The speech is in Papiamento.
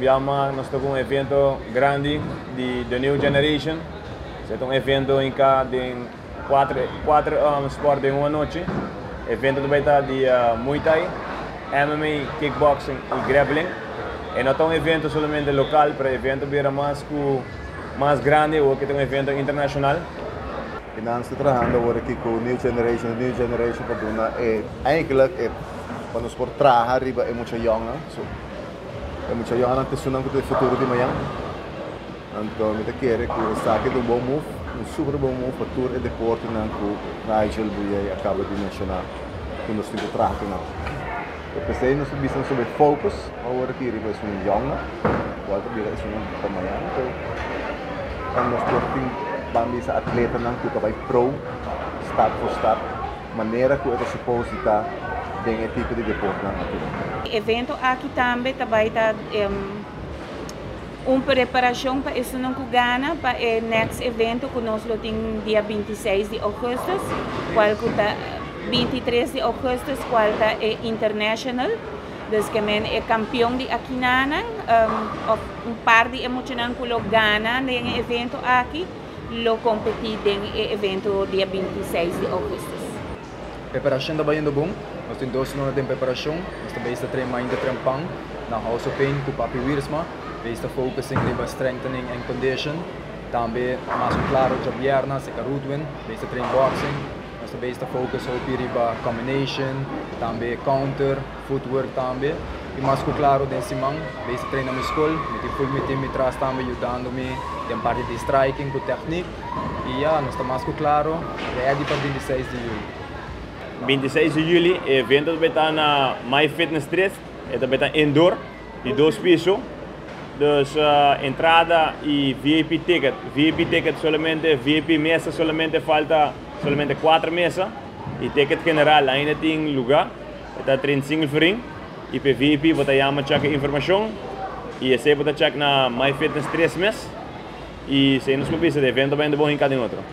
biaha nos ta ku un evento grandi di The New Generation. E ta un evento hinká den kuater sport den un anochi. Evento tambe ta di Muay Thai, MMA, kickboxing i grappling. E no ta un evento solamente lokal, pero evento bira mas ku mas grandi, òf ku ta un evento internashonal. I nos ta trahando awor aki ku New Generation, New Generation pa duna e eigenlijk e pa nos por traha riba e mucha yòn, so e mucha yòn ta esunnan ku ta e futuro di mañan. Anto mi ta kere ku esaki ta un bon move, un super bon move pa tur e deportenan ku Nigel Bouyea a kaba di menshoná ku nos tin ku traha ku nan. P'esei nos ta bisa sobre focus awor aki riba esun yòn, kual ta bira esunnan pa mañan. So pa nos por tin ban bisa atletanan ku ta bai pro stap for stap manera ku e ta supposed di ta den e tipo di deportenan aki. E evento aki tambe ta bai ta un preparashon pa esunnan ku gana pa e next evento ku nos lo tin dia 26 di ougùstùs, kual ku ta 23 di ougùstùs, kual ta e international. Dus ke men e kampion di akinanan, òf un par di e muchanan ku lo gana den e evento aki, lo kompetí den e evento dia 26 di ougùstùs. Preparashon ta bayendo bon. Nos tin 2 luna di preparashon. Nos ta bezig train mainta trempan na House of Pain ku Papi Wiersma. Bezig focusing riba strengthening and condition. Tambe mas klaro djabièrnè, serka Rudwin, bezig train boxing. Nos ta bezig focus hopi riba combination, tambe counter, footwork tambe. I mas ku klaro den siman, bezig train na mi skol, mi tin full mi team mi tras tambe yudando mi den parti di striking ku technique. I ja, nos ta mas ku klaro, ready pa 26 di yüli. 26 di yüli, evento ta na My Fitness 3, e ta indoor, di dos piso. Dus entrada i VIP ticket. VIP ticket solamente, VIP mesa solamente falta solamente kuater mesa. I ticket general ainda tin lugá. Ta 35 florin. I pa VIP, bo ta yama check informashon. I esei bo ta check na My Fitness 3 mes. I si nos bisa, evento ta bon den otro.